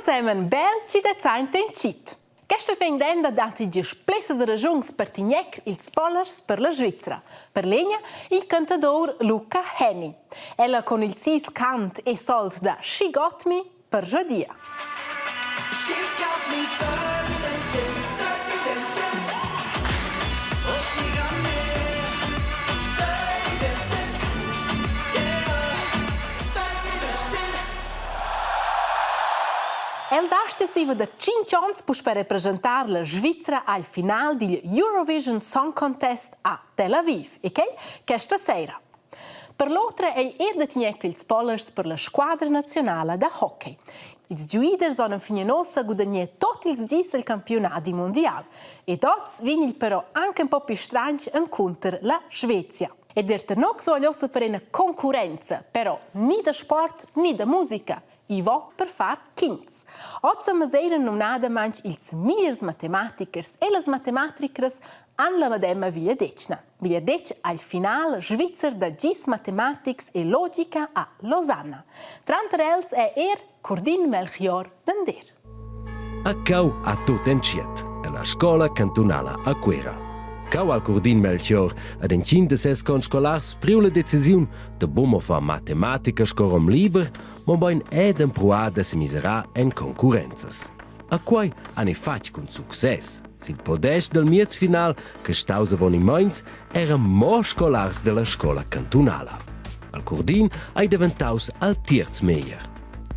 Ensemen bel chi dezaint in chit. Questa fin d'emda datti gist plessas ragiuns per tigner ils polars per la Svizra. Per l'egna il cantador Luca Henny. Ella con il sis cant e sold da She Got Me per giodia. El dastga siva da tschintg onns puspè represchentar la Svizra al final digl Eurovision Song Contest a Tel Aviv e quel questa sera. Per l'otra ei er da tegner ils polers per la squadra nazionala da hockey. Ils giuiders han enfin ussa gudagnà tot ils dis al campiunadi mundial. Ed oz vegn il però anche un po più stranch encunter la Svezia. Ed er tenor vogl ussa per ina concurrenza, però ni da sport ni da musica. I vo per far quints. Oz maseira numnadamaing ils migliers matematichers e las matematicras han la medemma vegliadetgna. Vegliadetg al final svizzer da gis matematics e logica a Losanna. Tranter els è er Curdin Melchior d'Andeer. A cau ha tut entschiet ella scola cantunala a Cuera. Cau al Curdin Melchior ad entgin de ses conscolars priu la decisiun da buca far matematica sco rom liber, mobein ed empruar da semiserar en concurrenzas. A quei han ei fatg cun success. Sil podest dal miezfinal che staus avon in meins eran mo scolars della scola cantunala. Al Curdin ei daventaus al tierz meglier.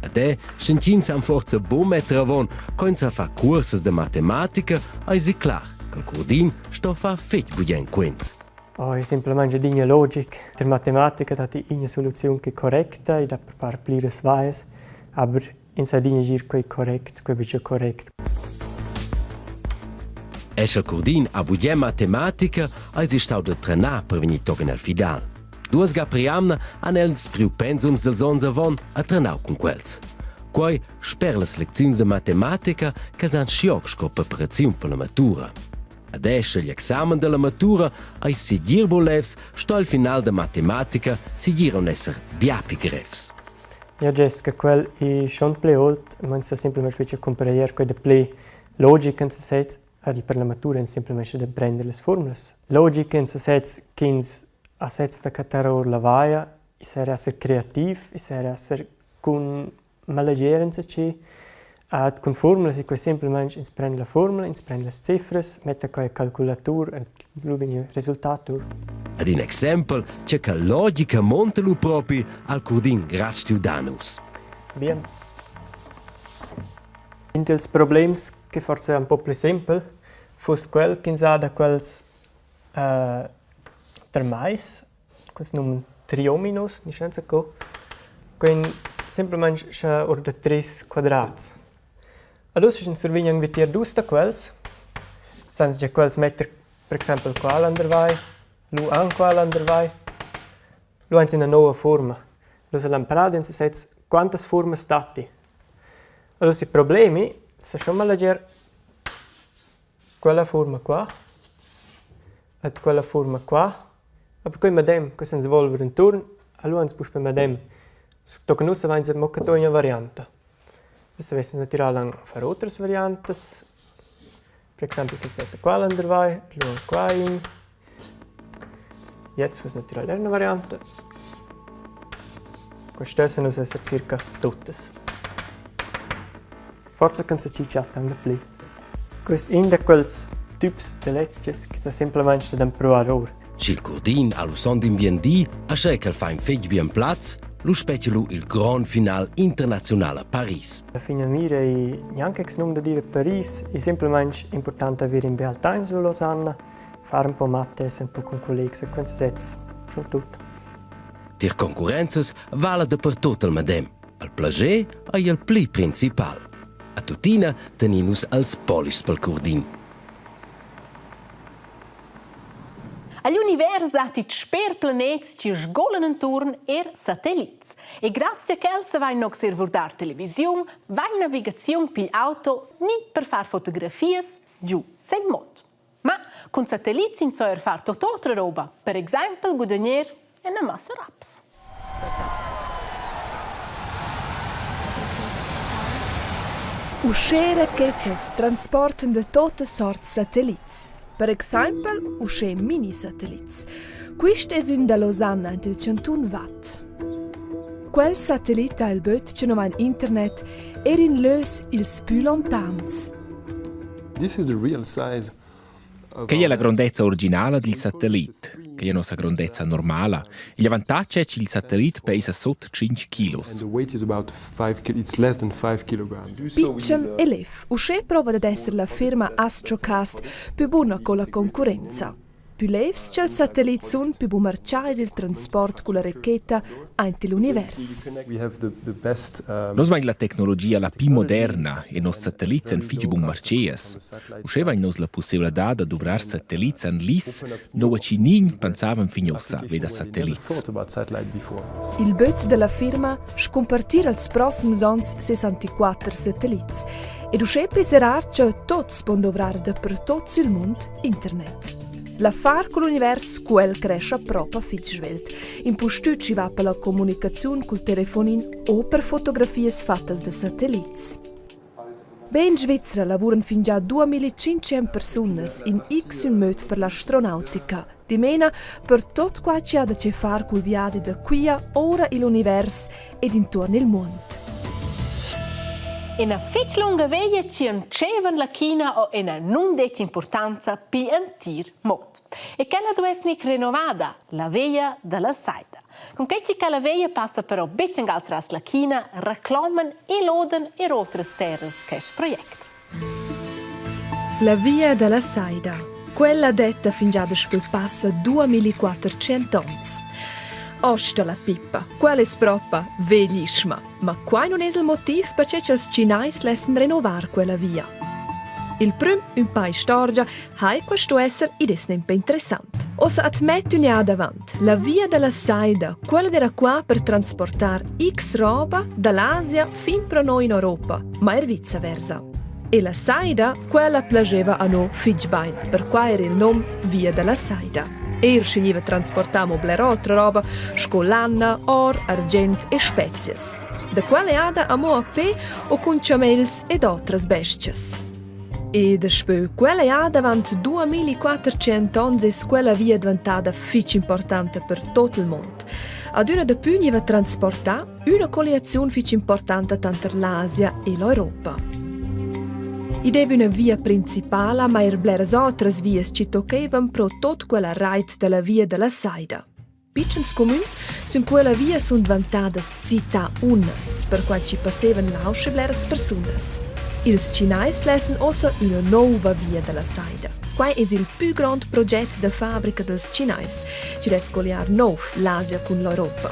Ed è, sch'entgins han forsa buc metter avon co ins sa far cursas da matematica, eisi clar che il Curdin sto far fetg bugen quens. Oh, è semplamein adina logic. Der matematica dat ina soluziun che è correcta e da preparar pliras vias, aber ins sa adina gir quei correct, quei buca correct. Escher Curdin ha bugen matematica, eisi stau da trenar per vegnir tochen el final. Duas ga per jamna han els priu pensums dels onns avon a trenau cun quels. Quei sper las lecziuns de matematica ch'els han schioc sco preparaziun per la matura. Ad escher igl examen dalla matura ei segir buc levs, sto il final da matematica segir aunc esser bia pli grevs. Ja gest che quel è schon pli olt, man sa semplamein buca cumpareglier quei da pli logic en sesez, er per la matura ins semplamein da prender las formulas. Logic en sesez ch'ins ha sez da cattar or la vaia, i serà esser creativ, i serà esser cun malegier enzatgi. Cun formulas è quei semplamein ins prend la formula, ins prend las cifras, metta quei al calculatur e lu vegn il resultat or. Ad in exempel che che logica monta lu propi al Curdin Graztiu Danus. Bien. In dils problems che forse è un po pli sempel fuss quel ch'ins ha da quels uh, termais quels num triominos, ni senza co, quein semplamein sche or da treis quadrats. Allura sche ins survegnan vitier dus da quels, san ins gia quels metter per exempel qua landervai, lu aunc qua landervai, lu ein ina nova fuorma. Lu sa l'emprada in sesez quantas fuormas datti. Allura si problemi sa schon maleger quella fuorma qua ed quella fuorma qua. E perquei medem che s'ins volver enturn, allura ans puspei medem. Tochen ussa vein mo cattau ina varianta. Ussa vessen natiral aunc far otras variantas. Per exempel ch'ins metta qua landervai, lu aunc qua in. Jetzt fuss natiral era una varianta. Questa stessan nus esser circa tuttas. Forsa ch'ins sa chatta aunc dapli. Quest in da quels tips da lezias che sa semplamein da empruar or. Sch'il Curdin ha lu son d'in bien di, aschia ch'el fa in fetg bien plaz, lu spetga lu il grond final internaziunal a Paris. La finamira ei gnanc exnum da dir a Paris, ei semplamein important haver in bel temps a Losanna, far un po mattes, un po cun collegs e cun sesez, schon tut. Tier concurrenzas vala dapertut il medem. Il plager ei il pli principal. A tuttina tenin nus als polis pel Curdin. Agl univers datti sper planets che sgolan enturn er satellits. E grazie a quels vain nox er vurdar televisiun, vain navigaziun pigl auto ni per far fotografias giu sen mond. Ma cun satellits ins so er far tot otra roba, per exaimpel gudagner ina massa raps. Uschè rachetas transportan da totas sorts satellits. Per exaimpel uschè minisatellits. Quist es ün da Losanna ant il chantun Watt. Quel satellit ha il böt cha nu vain internet eir in lös ils pü lontans. This is the real size Quei è la grondezza originala dil satellit, quei è nossa grondezza normala. Igl avantatg è ch'il satellit peisa sut 5 kilos. Pitschen e lev, uschè prova dad esser la firma Astrocast pü buna co la concurrenza. Pü levs cha'ls satellits sun, pü bunmarchà es il transport culla racheta aint il univers. Nus vain la tecnologia la pli moderna e nos satellits èn fitg bunmartgeas. Uschè vain nus la pussaivladad da duvrar satellits en lis, nua chi nign pensavan fin ussa ve da satellits. Il böt da la firma scumpartir als prossems ons 64 satellits ed uschè pisserar cha tots pon dovrar dapertot sül mund internet. L'affar cul univers quel crescha propa fitg svelt. Impustüt schi va per la comunicaziun cul telefonin o per fotografias fattas da satellits. Be in Svizra lavuran fingià 2500 persunas in x ün möd per l'astronautica. Dimena per tot quai chi ha da che far cul viadi da quia oura i'l univers ed intuorn il muond. Ina fitg lunga veglia chi entschevan la China ho ina nundetg importanza pigl entir mond. E quella duess gnir renovada, la veglia dalla saida. Cun quei chi che la veglia passa però betg angal tras la China, reclaman e lodan er otras terras quest project. La via da la saida. Quella detta fingià daspö passa 2400 ons. Osta la pippa, quella es propa veglischma. Ma quai nun es il motiv perche cha'ls Chinais lessan renovar quella via. Il prüm ün pa istorgia hai questo esser id es nempe interessant. Ossa admet ün ja davant, la via da la saida, quella d'era qua per transportar X roba dall'Asia fin pro noi in Europa, ma er viceversa. E la saida, quella plageva a no fich bain, perquai era il nom Via dalla Saida. Eir schi gniva transportà mo bler otra roba, sco lanna, or, argient e spezias. Da quella eada amo a pe o cun chamels ed otras bestias. E daspö quella jada avant 2400 ons es quella via dvantada fich importanta per tot il mond. Adüna dapü gniva transportà üna colliaziun fich importanta tanter l'Asia e l'Europa. I deva üna via principala, ma eir bleras otras vias chi tocchevan pro tot quella rait da la via da la Saida. Pitschens cumüns sün quella via sun dvantadas cità unas, perquai chi passevan là usche bleras persunas. Ils Chinais lessan uossa üna nouva via da la saida. Quai es il pü grond proget da fabrica dals Chinais, chi dess colliar nouv l'Asia cun l'Europa.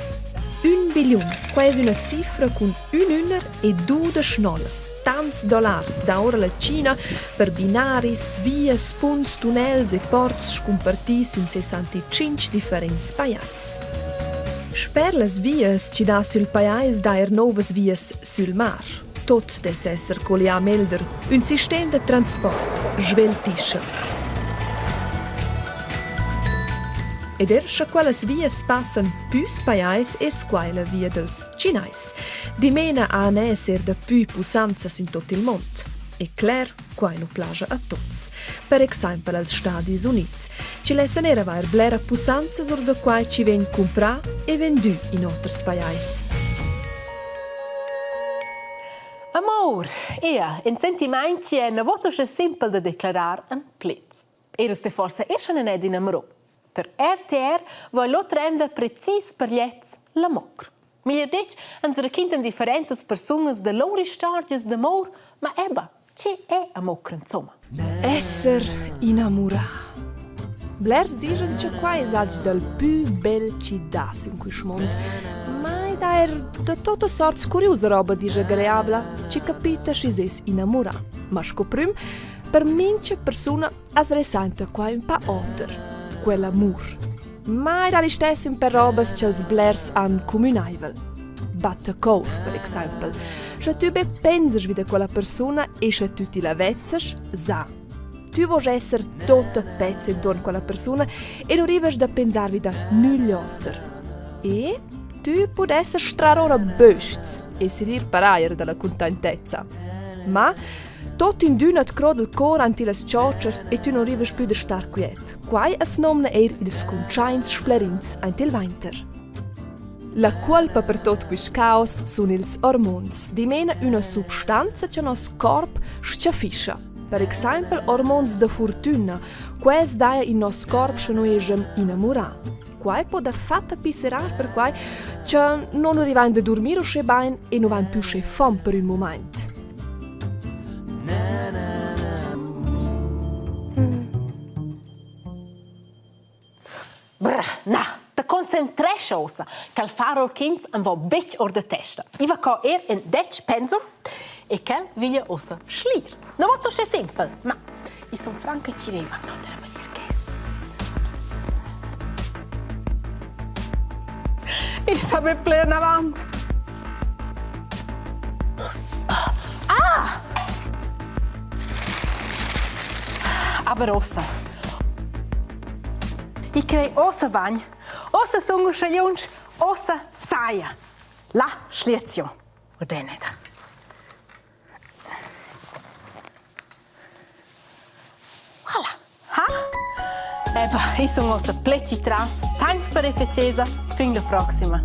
Ün biliun, quai es üna cifra cun ün üner e dudesch nollas. Tants dollars daura la Cina per binaris, vias, punts, tunnels e ports scumpartì sün 65 differents pajais. Sper las vias chi dà sül pajais dà eir nouvas vias sül mar. Tot dess esser collià melder, ün sistem da transport sveltischa. Ed er scha quellas vias passan püs pajais es quai la via dels Chinais. Dimena han esser dapü pussanza sün tot il mond. E cler, quai nu plaja a tuots. Per exaimpel als Stadis Units, chi lessan eir avair blera pussanza sur da quai chi vegn cumprà e vendü in oters pajais. Amor, ea, in sentimaint chi è na vota uschè simpel da declarar in pleds. Eras te forsa er schon ed inamurò? Tar RTR va l'otra emda precis per gliez la mocr. Meglier detg, ans raquintan differentas persunas da lur istorgias d'amur, ma ebba, tge è amur insomma? Esser inamurà. Blers dischan cha quai es alch dal pü bel chi dà sün quist mond. Ma i dà eir da tuotta sorts curiusa roba disagreabla chi capita schi's es inamurà. Ma sco prüm, per mincha persuna as resainta qua ün pa oter, quell'amur. Ma era listess ün per robas cha'ls blers han cumünaivel. Battacour, per exaimpel. Scha tü be pensas vi da quella persuna e scha tü ti la vezzas, sa. Tü vosch esser tot a pezz intuorn quella persuna e nu rivas da pensar vi da nügl oter. E tü pudessas strar ora bösts e siglir per ajer da la cuntantezza. Ma tot in d'üna at croda il cor ant illas chotschas e tü non rivas plü da star quiet. Quai as nomna eir ils cuntschaints splerins aint il vainter. La cuolpa per tot quist caos sun ils ormons, dimena üna substanza cha nos corp s-chaffischa. Per exaimpel ormons da furtüna, quels daja in nos corp scha noi eschem inamurà. Quai po dafatta pisserar perquai cha non rivain da durmir uschè bain e nu vain plü uschè fom per ün mumaint. Brr, na, te concentrescha ussa, ch'el far or quints am vo betg or da testa. I va co er in detg pensum e quel viglia ussa schlier. Non va uschè simpel, ma i sun franca chi rivan noter a vegnir che. I sa be plen avant. Ah! Aber ossa. I crei ossa bagn, ossa sun usche lunsch, ossa saja. La schliaziun. Urdeneda. Voilà. Ha? Eba, i sun uossa pleci tras. Temp per ir a chesa. Fin la proxima.